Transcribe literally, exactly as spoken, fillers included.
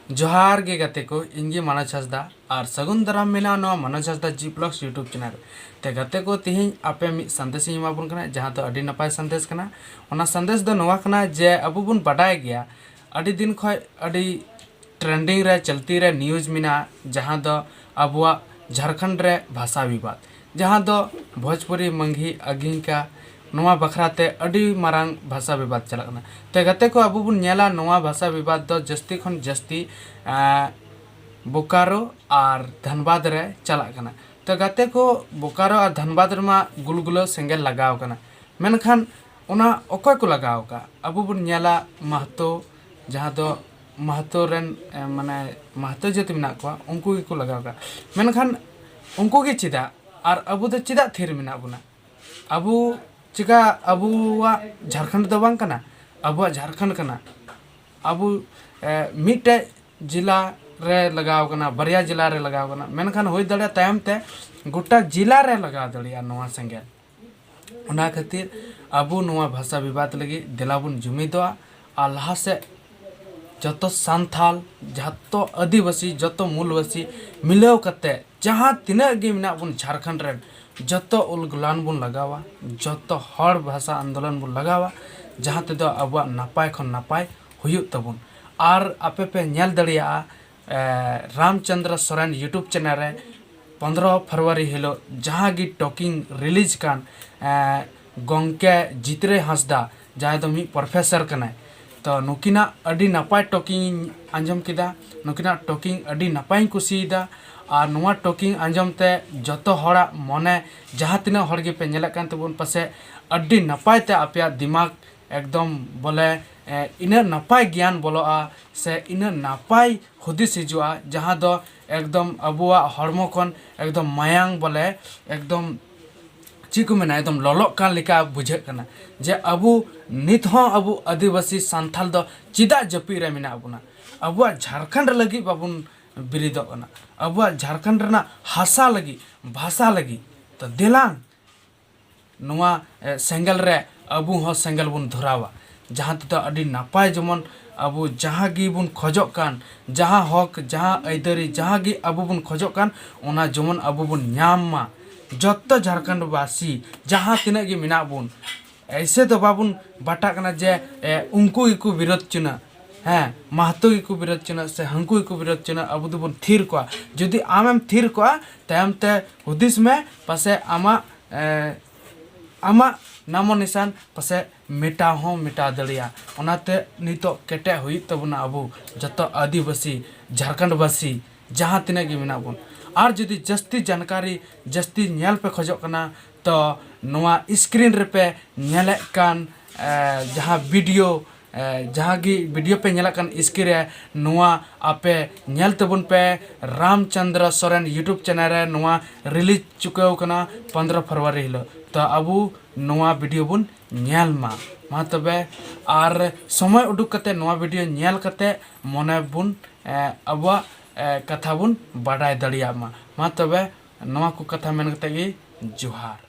ᱡᱚᱦᱟᱨ ᱜᱮ ᱜᱟᱛᱮ ᱠᱚ, ᱤᱧ ᱜᱮ ᱢᱟᱱᱚᱡᱽ ᱦᱟᱸᱥᱫᱟ ᱟᱨ ᱥᱟᱹᱜᱩᱱ ᱫᱟᱨᱟᱢ ᱢᱮᱱᱟᱜᱼᱟ ᱱᱚᱣᱟ ᱢᱟᱱᱚᱡᱽ ᱦᱟᱸᱥᱫᱟ G Vlogs YouTube channel ᱨᱮ᱾ ᱛᱮ ᱜᱟᱛᱮ ᱠᱚ, ᱛᱮᱦᱮᱧ ᱟᱯᱮ ᱢᱤᱫ ᱥᱟᱸᱫᱮᱥ ᱤᱧ ᱮᱢᱟ ᱵᱚᱱ ᱠᱟᱱᱟ, ᱡᱟᱦᱟᱸ ᱫᱚ ᱟᱹᱰᱤ ᱱᱟᱯᱟᱭ ᱥᱟᱸᱫᱮᱥ ᱠᱟᱱᱟ᱾ ᱚᱱᱟ ᱥᱟᱸᱫᱮᱥ ᱫᱚ ᱱᱚᱣᱟ ᱠᱟᱱᱟ ᱡᱮ ᱟᱵᱚ ᱵᱚᱱ ᱵᱟᱰᱟᱭ ᱜᱮᱭᱟ, ᱟᱹᱰᱤ ᱫᱤᱱ ᱠᱷᱚᱱ ᱟᱹᱰᱤ trending ᱨᱮ, ᱪᱚᱞᱛᱤ ᱨᱮ news ᱢᱮᱱᱟᱜᱼᱟ, ᱡᱟᱦᱟᱸ ᱫᱚ ᱟᱵᱚᱣᱟᱜ ᱡᱷᱟᱲᱠᱷᱚᱸᱰ ᱨᱮ ᱵᱷᱟᱥᱟ ᱵᱤᱵᱟᱫ, ᱡᱟᱦᱟᱸ ᱫᱚ ᱵᱷᱳᱡᱽᱯᱩᱨᱤ ᱢᱟᱹᱝᱜᱷᱤ ᱟᱜᱤᱝᱠᱟ, ᱱᱚᱣᱟ ᱵᱟᱠᱷᱨᱟ ᱛᱮ ᱟᱹᱰᱤ ᱢᱟᱨᱟᱝ ᱵᱷᱟᱥᱟ ᱵᱤᱵᱟᱫ ᱪᱟᱞᱟᱜ ᱠᱟᱱᱟ᱾ ᱛᱮ ᱜᱟᱛᱮ ᱠᱚ, ᱟᱵᱚ ᱵᱚᱱ ᱧᱮᱞᱟ ᱱᱚᱣᱟ ᱵᱷᱟᱥᱟ ᱵᱤᱵᱟᱫ ᱫᱚ ᱡᱟᱹᱥᱛᱤ ᱠᱷᱚᱱ ᱡᱟᱹᱥᱛᱤ, ᱮᱸ, ᱵᱳᱠᱟᱨᱳ ᱟᱨ ᱫᱷᱟᱱᱵᱟᱫᱽ ᱨᱮ ᱪᱟᱞᱟᱜ ᱠᱟᱱᱟ᱾ ᱛᱚ ᱜᱟᱛᱮ ᱠᱚ, ᱵᱳᱠᱟᱨᱳ ᱟᱨ ᱫᱷᱟᱱᱵᱟᱫᱽ ᱨᱮᱢᱟ ᱜᱩᱞᱜᱩᱞᱟᱹ ᱥᱮᱸᱜᱮᱞ ᱞᱟᱜᱟᱣ ᱠᱟᱱᱟ, ᱢᱮᱱᱠᱷᱟᱱ ᱚᱱᱟ ᱚᱠᱚᱭ ᱠᱚ ᱞᱟᱜᱟᱣ ᱠᱟᱜᱼᱟ? ᱟᱵᱚ ᱵᱚᱱ ᱧᱮᱞᱟ ᱢᱟᱦᱛᱚ, ᱡᱟᱦᱟᱸ ᱫᱚ ᱢᱟᱦᱛᱚ ᱨᱮᱱ, ᱮ, ᱢᱟᱱᱮ ᱢᱟᱦᱛᱚ ᱡᱟᱹᱛ ᱢᱮᱱᱟᱜ ᱠᱚᱣᱟ, ᱩᱱᱠᱩ ᱜᱮᱠᱚ ᱞᱟᱜᱟᱣ ᱠᱟᱜᱼᱟ᱾ ᱢᱮᱱᱠᱷᱟᱱ ᱩᱱᱠᱩ ᱜᱮ ᱪᱮᱫᱟᱜ? ᱟᱨ ᱟᱵᱚ ᱫᱚ ᱪᱮᱫᱟᱜ ᱛᱷᱤᱨ ᱢᱮᱱᱟᱜ ᱵᱚᱱᱟ? ᱟᱵᱚ ᱪᱮᱠᱟ ᱟᱵᱚᱣᱟᱜ ᱡᱷᱟᱲᱠᱷᱚᱸᱰ ᱫᱚ ᱵᱟᱝ ᱠᱟᱱᱟ? ᱟᱵᱚᱣᱟᱜ ᱡᱷᱟᱲᱠᱷᱚᱸᱰ ᱠᱟᱱᱟ᱾ ᱟᱵᱚ, ᱮ, ᱢᱤᱫᱴᱮᱡ ᱡᱮᱞᱟ ᱨᱮ ᱞᱟᱜᱟᱣ ᱠᱟᱱᱟ, ᱵᱟᱨᱭᱟ ᱡᱮᱞᱟ ᱨᱮ ᱞᱟᱜᱟᱣ ᱠᱟᱱᱟ, ᱢᱮᱱᱠᱷᱟᱱ ᱦᱩᱭ ᱫᱟᱲᱮᱭᱟᱜᱼᱟ ᱛᱟᱭᱚᱢ ᱛᱮ ᱜᱚᱴᱟ ᱡᱮᱞᱟ ᱨᱮ ᱞᱟᱜᱟᱣ ᱫᱟᱲᱮᱭᱟᱜᱼᱟ ᱱᱚᱣᱟ ᱥᱮᱸᱜᱮᱞ᱾ ᱚᱱᱟ ᱠᱷᱟᱹᱛᱤᱨ ᱟᱵᱚ ᱱᱚᱣᱟ ᱵᱷᱟᱥᱟ ᱵᱤᱵᱟᱫ ᱞᱟᱹᱜᱤᱫ ᱫᱮᱞᱟ ᱵᱚᱱ ᱡᱩᱢᱤᱫᱚᱜᱼᱟ ᱟᱨ ᱞᱟᱦᱟ ᱥᱮᱫ ᱡᱚᱛᱚ ᱥᱟᱱᱛᱷᱟᱞ, ᱡᱚᱛᱚ ᱟᱹᱫᱤᱵᱟᱹᱥᱤ, ᱡᱚᱛᱚ ᱢᱩᱞᱵᱟᱹᱥᱤ ᱢᱤᱞᱟᱹᱣ ᱠᱟᱛᱮ ᱡᱟᱦᱟᱸ ᱛᱤᱱᱟᱹᱜ ᱜᱮ ᱢᱮᱱᱟᱜ ᱵᱚᱱ ᱡᱷᱟᱲᱠᱷᱚᱸᱰ ᱨᱮᱱ, ᱡᱚᱛᱚ ᱩᱞᱜᱩᱞᱟᱱ ᱵᱚᱱ ᱞᱟᱜᱟᱣᱟ, ᱡᱚᱛᱚ ᱦᱚᱲ ᱵᱷᱟᱥᱟ ᱟᱱᱫᱳᱞᱚᱱ ᱵᱚᱱ ᱞᱟᱜᱟᱣᱟ, ᱡᱟᱦᱟᱸ ᱛᱮᱫᱚ ᱟᱵᱚᱣᱟᱜ ᱱᱟᱯᱟᱭ ᱠᱷᱚᱱ ᱱᱟᱯᱟᱭ ᱦᱩᱭᱩᱜ ᱛᱟᱵᱚᱱ᱾ ᱟᱨ ᱟᱯᱮ ᱯᱮ ᱧᱮᱞ ᱫᱟᱲᱮᱭᱟᱜᱼᱟ, ᱮ, ᱨᱟᱢᱪᱚᱸᱫᱽᱨᱚ ᱥᱚᱨᱮᱱ YouTube channel ᱨᱮ ᱯᱚᱱᱫᱽᱨᱚ ᱯᱷᱮᱵᱽᱨᱩᱣᱟᱨᱤ ᱦᱤᱞᱳᱜ ᱡᱟᱦᱟᱸ ᱜᱮ ᱴᱚᱠᱤᱝ release ᱠᱟᱱ, ᱮ, ᱜᱚᱢᱠᱮ ᱡᱤᱛᱨᱟᱹᱭ ᱦᱟᱸᱥᱫᱟ, ᱡᱟᱦᱟᱸᱭ ᱫᱚ ᱢᱤᱫ professor ᱠᱟᱱᱟᱭ, ᱛᱚ ᱱᱩᱠᱤᱱᱟᱜ ᱟᱹᱰᱤ ᱱᱟᱯᱟᱭ ᱴᱚᱠᱤᱝ ᱤᱧ ᱟᱸᱡᱚᱢ ᱠᱮᱫᱟ᱾ ᱱᱩᱠᱤᱱᱟᱜ ᱴᱚᱠᱤᱝ ᱟᱹᱰᱤ ᱱᱟᱯᱟᱭᱤᱧ ᱠᱩᱥᱤᱭᱟᱫᱟ᱾ ᱟᱨ ᱱᱚᱣᱟ ᱴᱚᱠᱤᱝ ᱟᱸᱡᱚᱢ ᱛᱮ ᱡᱚᱛᱚ ᱦᱚᱲᱟᱜ ᱢᱚᱱᱮ, ᱡᱟᱦᱟᱸ ᱛᱤᱱᱟᱹᱜ ᱦᱚᱲ ᱜᱮᱯᱮ ᱧᱮᱞᱮᱫ ᱠᱟᱱ ᱛᱟᱵᱚᱱ ᱯᱟᱥᱮᱡ, ᱟᱹᱰᱤ ᱱᱟᱯᱟᱭ ᱛᱮ ᱟᱯᱮᱭᱟᱜ ᱫᱤᱢᱟᱜᱽ ᱮᱠᱫᱚᱢ ᱵᱚᱞᱮ, ᱮ, ᱤᱱᱟᱹᱜ ᱱᱟᱯᱟᱭ ᱜᱮᱭᱟᱱ ᱵᱚᱞᱚᱜᱼᱟ ᱥᱮ ᱤᱱᱟᱹᱜ ᱱᱟᱯᱟᱭ ᱦᱩᱫᱤᱥ ᱦᱤᱡᱩᱜᱼᱟ, ᱡᱟᱦᱟᱸ ᱫᱚ ᱮᱠᱫᱚᱢ ᱟᱵᱚᱣᱟᱜ ᱦᱚᱲᱢᱚ ᱠᱷᱚᱱ ᱮᱠᱫᱚᱢ ᱢᱟᱭᱟᱝ ᱵᱚᱞᱮ ᱮᱠᱫᱚᱢ, ᱪᱮᱫ ᱠᱚ ᱢᱮᱱᱟ, ᱮᱠᱫᱚᱢ ᱞᱚᱞᱚᱜ ᱠᱟᱱ ᱞᱮᱠᱟ ᱵᱩᱡᱷᱟᱹᱜ ᱠᱟᱱᱟ᱾ ᱡᱮ ᱟᱵᱚ ᱱᱤᱛ ᱦᱚᱸ ᱟᱵᱚ ᱟᱹᱫᱤᱵᱟᱹᱥᱤ ᱥᱟᱱᱛᱷᱟᱞ ᱫᱚ ᱪᱮᱫᱟᱜ ᱡᱟᱹᱯᱤᱫ ᱨᱮ ᱢᱮᱱᱟᱜ ᱵᱚᱱᱟ? ᱟᱵᱚᱣᱟᱜ ᱡᱷᱟᱲᱠᱷᱚᱸᱰ ᱞᱟᱹᱜᱤᱫ ᱵᱟᱵᱚᱱ ᱵᱤᱨᱤᱫᱚᱜ ᱠᱟᱱᱟ? ᱟᱵᱚᱣᱟᱜ ᱡᱷᱟᱲᱠᱷᱚᱸᱰ ᱨᱮᱱᱟᱜ ᱦᱟᱥᱟ ᱞᱟᱹᱜᱤᱫ, ᱵᱷᱟᱥᱟ ᱞᱟᱹᱜᱤᱫ᱾ ᱛᱚ ᱫᱮᱞᱟᱝ ᱱᱚᱣᱟ, ᱮ, ᱥᱮᱸᱜᱮᱞ ᱨᱮ ᱟᱵᱚ ᱦᱚᱸ ᱥᱮᱸᱜᱮᱞ ᱵᱚᱱ ᱫᱷᱚᱨᱟᱣᱟ, ᱡᱟᱦᱟᱸ ᱛᱮᱫᱚ ᱟᱹᱰᱤ ᱱᱟᱯᱟᱭ ᱡᱮᱢᱚᱱ ᱟᱵᱚ ᱡᱟᱦᱟᱸ ᱜᱮᱵᱚᱱ ᱠᱷᱚᱡᱚᱜ ᱠᱟᱱ, ᱡᱟᱦᱟᱸ ᱦᱚᱠ, ᱡᱟᱦᱟᱸ ᱟᱹᱭᱫᱟᱹᱨᱤ, ᱡᱟᱦᱟᱸ ᱜᱮ ᱟᱵᱚ ᱵᱚᱱ ᱠᱷᱚᱡᱚᱜ ᱠᱟᱱ, ᱚᱱᱟ ᱡᱮᱢᱚᱱ ᱟᱵᱚ ᱵᱚᱱ ᱧᱟᱢ ᱢᱟ᱾ ᱡᱚᱛᱚ ᱡᱷᱟᱲᱠᱷᱚᱸᱰ ᱵᱟᱥᱤ ᱡᱟᱦᱟᱸ ᱛᱤᱱᱟᱹᱜ ᱜᱮ ᱢᱮᱱᱟᱜ ᱵᱚᱱ, ᱮᱭᱥᱮ ᱫᱚ ᱵᱟᱵᱚᱱ ᱵᱟᱴᱟᱜ ᱠᱟᱱᱟ ᱡᱮ, ᱮ, ᱩᱱᱠᱩ ᱜᱮᱠᱚ ᱵᱤᱨᱳᱫ ᱪᱚᱱᱟ, ᱦᱮᱸ, ᱢᱟᱦᱛᱚ ᱜᱮᱠᱚ ᱵᱤᱨᱳᱫ ᱪᱚᱱᱟ ᱥᱮ ᱦᱟᱹᱱᱠᱩ ᱜᱮᱠᱚ ᱵᱤᱨᱳᱫ ᱪᱚᱱᱟ, ᱟᱵᱚ ᱫᱚᱵᱚᱱ ᱛᱷᱤᱨ ᱠᱚᱣᱟ᱾ ᱡᱩᱫᱤ ᱟᱢᱮᱢ ᱛᱷᱤᱨ ᱠᱚᱜᱼᱟ, ᱛᱟᱭᱚᱢ ᱛᱮ ᱦᱩᱫᱤᱥ ᱢᱮ, ᱯᱟᱥᱮ ᱟᱢᱟᱜ, ᱮ, ᱟᱢᱟᱜ ᱱᱟᱢᱚ ᱱᱤᱥᱟᱱ ᱯᱟᱥᱮ ᱢᱮᱴᱟᱣ ᱦᱚᱸ ᱢᱮᱴᱟᱣ ᱫᱟᱲᱮᱭᱟᱜᱼᱟ᱾ ᱚᱱᱟᱛᱮ ᱱᱤᱛᱚᱜ ᱠᱮᱴᱮᱡ ᱦᱩᱭᱩᱜ ᱛᱟᱵᱚᱱᱟ ᱟᱵᱚ ᱡᱚᱛᱚ ᱟᱹᱫᱤᱵᱟᱹᱥᱤ, ᱡᱷᱟᱲᱠᱷᱚᱸᱰ ᱵᱟᱹᱥᱤ, ᱡᱟᱦᱟᱸ ᱛᱤᱱᱟᱹᱜ ᱜᱮ ᱢᱮᱱᱟᱜ ᱵᱚᱱ᱾ ᱟᱨ ᱡᱩᱫᱤ ᱡᱟᱹᱥᱛᱤ ᱡᱟᱱᱠᱟᱨᱤ, ᱡᱟᱹᱥᱛᱤ ᱧᱮᱞ ᱯᱮ ᱠᱷᱚᱡᱚᱜ ᱠᱟᱱᱟ, ᱛᱚ ᱱᱚᱣᱟ screen ᱨᱮᱯᱮ ᱧᱮᱞᱮᱫ ᱠᱟᱱ, ᱮ, ᱡᱟᱦᱟᱸ video, ᱮ, ᱡᱟᱦᱟᱸ ᱜᱮ video ᱯᱮ ᱧᱮᱞᱮᱫ ᱠᱟᱱ screen ᱨᱮ, ᱱᱚᱣᱟ ᱟᱯᱮ ᱧᱮᱞ ᱛᱟᱵᱚᱱ ᱯᱮ᱾ ᱨᱟᱢᱪᱚᱸᱫᱽᱨᱚ ᱥᱚᱨᱮᱱ YouTube channel ᱨᱮ ᱱᱚᱣᱟ release ᱪᱩᱠᱟᱹᱣ ᱠᱟᱱᱟ ᱯᱚᱱᱫᱽᱨᱚ ᱯᱷᱮᱵᱽᱨᱩᱣᱟᱨᱤ ᱦᱤᱞᱳᱜ᱾ ᱛᱚ ᱟᱵᱚ ᱱᱚᱣᱟ video ᱵᱚᱱ ᱧᱮᱞ ᱢᱟ᱾ ᱢᱟ ᱛᱚᱵᱮ, ᱟᱨ ᱥᱚᱢᱚᱭ ᱩᱰᱩᱠ ᱠᱟᱛᱮ ᱱᱚᱣᱟ video ᱧᱮᱞ ᱠᱟᱛᱮ ᱢᱚᱱᱮ ᱵᱚᱱ, ᱮ, ᱟᱵᱚᱣᱟᱜ, ᱮ, ᱠᱟᱛᱷᱟ ᱵᱚᱱ ᱵᱟᱰᱟᱭ ᱫᱟᱲᱮᱭᱟᱜ ᱢᱟ᱾ ᱢᱟ ᱛᱚᱵᱮ, ᱱᱚᱣᱟ ᱠᱚ ᱠᱟᱛᱷᱟ ᱢᱮᱱ ᱠᱟᱛᱮ ᱜᱮ ᱡᱚᱦᱟᱨ᱾